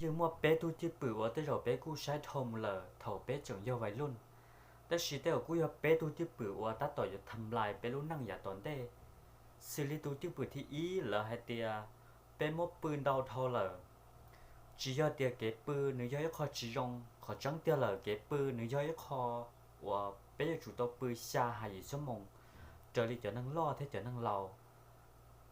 Yeej muaj peb tug cwj pwm uas tej zaum peb kuj saib dhau mus lawm thaum peb tseem yog vais luj, tab sis tej zaum kuj yog peb tug cwj pwm uas tab tom yuav tham lais peb lub neej yav tom ntej. Xws li tus cwj pwm thib ib lawv hais tias peb muab pw ntau dhau lawm. Tsis yog tias kev pw nws yog ib qho tsis zoo, qhov tseeb tiag lawm kev pw nws yog ib qho uas peb yuav tsum tau pw xya hais yim xuab moos, raws li cov neeg loj thiab cov neeg laus.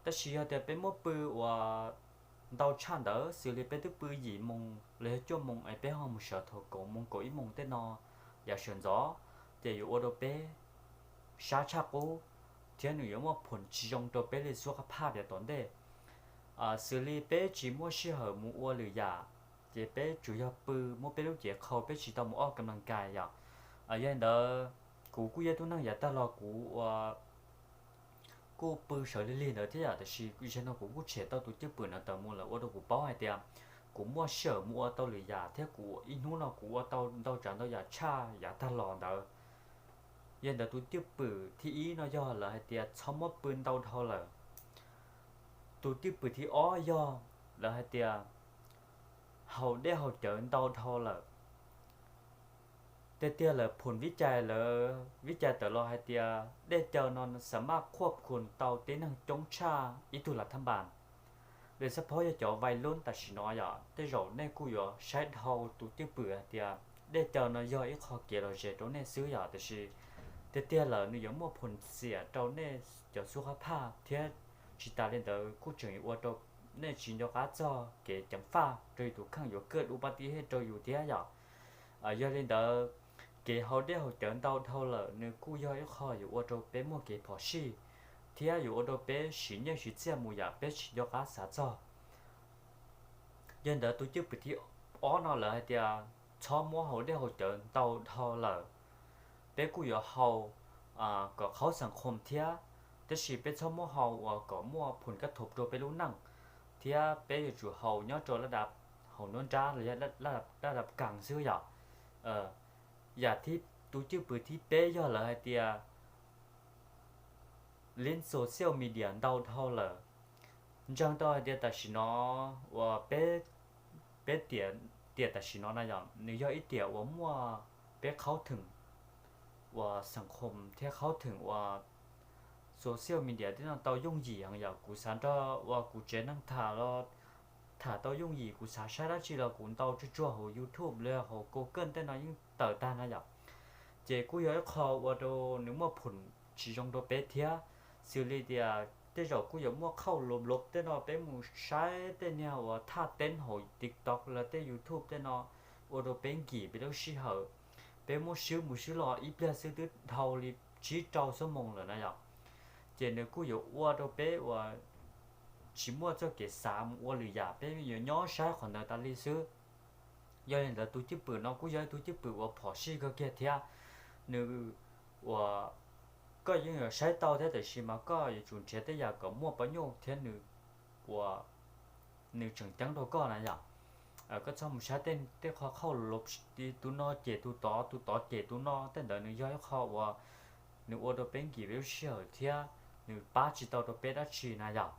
Tab sis yog tias peb muab pw uas ntau tshaj ntawd, xws li peb twb pw yim moos los yog cuaj moos es peb ho mus sawv thaum kaum moos kaum ib moos tej no yav sawv ntxov, ces yuav ua rau peb sab tshaj qub, thiab nws yuav muaj phoom tsis zoo rau peb li xub qab phaj yav tom ntej. Xws li peb tsis muaj sij hawm mus ua lwm yam, ces peb tsuas yog pw, muab peb lub cev qhau, peb tsis tau mus ua kam nas kais yom. Yog li ntawd, kuv kuj yog tug neeg yav tag los kuv ua kuj pw sawv lig lig ntawd thiab yom, tab sis zaum no kuv kuj tshem tau tus cwj pwm no tawm mus lawm ua rau kuv paub hais tias kuv muaj sij hawm mus ua tau lwm yam thiab kuv ib hnub no kuv ua tau ntau tsav ntau yam tshaj yav tag los ntawd. Yog li ntawd tus cwj pwm thib ib no yog lawv hais tias txhob muab pw ntau dhau lawm. Tus cwj pwm thib ob yog lawv hais tias haus dej haus cawv ntau dhau lawm. Tiag tiag lawm phoom vib cai lawv vib cai tawm los hais tias dej cawv no xam maj khuaj khum tau tib neeg coob tshaj ib tug lav thab npas. Lwm xab phob yog cov vais luj tam sim no yom, tej zaum nej kuj yuav saib dhau tus cwj pwm hais tias dej cawv no yog ib qho kev lom zem rau nej xwb yom, tiam sis tiag tiag lawm nws yuav muaj phoom xiam rau nej cov xub qab phaj thiab. Tsis tas li ntawd kuj tseem yuav ua rau nej tsis nco qab txog kev ceev faj rau yus tus kheej, yuav kaj ub pab tib hej rau yus thiab yom. Yog li ntawd, kev haus dej haus cawv ntau dhau lawm nws kuj yog ib qho yuav ua rau peb muaj kev phom sij thiab yuav ua rau peb siv nyiaj siv txiaj mus yam peb tsis nco qab xav txog. Yog li ntawd tus cwj pwm thib ob no lawv hais tias txhob muab haus dej haus cawv ntau dhau lawm. Peb kuj yuav haus kom qhaub xeem khoom thiab, tab sis peb txhob muab haus uas kom muaj phoom kab thom rau peb lub neej, thiab peb yuav tsum haus nyob rau laj dab, haus nruab nrab los yog laj dab kas xwb yom. Yam thib, tus cwj pwm thib peb yog lawv hais tias lib social media ntau dhau lawm. Ntseeg tau hais tias tam sim no uas peb, peb tiam, tiam tam sim no na yom, nws yog ib tiam uas muaj peb qhaub theem uas xeem khoom thiab qhaub theem uas social media tej no tau yooj yim heev yom. Kuv xav nrog uas kuv tsev neeg tham los tham tau yooj yim, kuv xav saib dab tsi los kuv ntaus tsuag tsuag hauv YouTube los hauv Google tej no yeej tawm tag na yom. Ces kuj yog ib qho ua rau nws muaj phoom tsis zoo rau peb thiab. Xws li tias tej zaum kuj yuav muaj khauj lov lov tej no, peb mus saib tej niag uas thaj teeb hauv TikTok los tej YouTube tej no, ua rau peb nkim peb lub sij hawm. Peb muab swb mus swb los ib pliag xwb twb dhau li tsib rau xuab moos lawm na yom. Ces nws kuj yuav ua rau peb uas tsis muaj txoj kev xav mus ua lwm yam, peb yuav nyob saib qhov ntawd tas li xwb. Yog li ntawd tus cwj pwm no kuj yog ib tug cwj pwm uas phom sij kawg kiag thiab. Nws uas koj yeej yuav saib tau thiab, tiam sis mas koj yuav tsum nrhiav tej yam kom muaj pob nyuj thiab nws uas nws tseem ceeb rau koj na yom. Koj txhob mus saib tej, tej qho khauj lov, tus no cem tus tod, tus tod cem tus no, tej ntawd nws yog ib qho uas nws ua rau peb nkim peb lub sij hawm thiab nws pab tsis tau rau peb dab tsi na yom.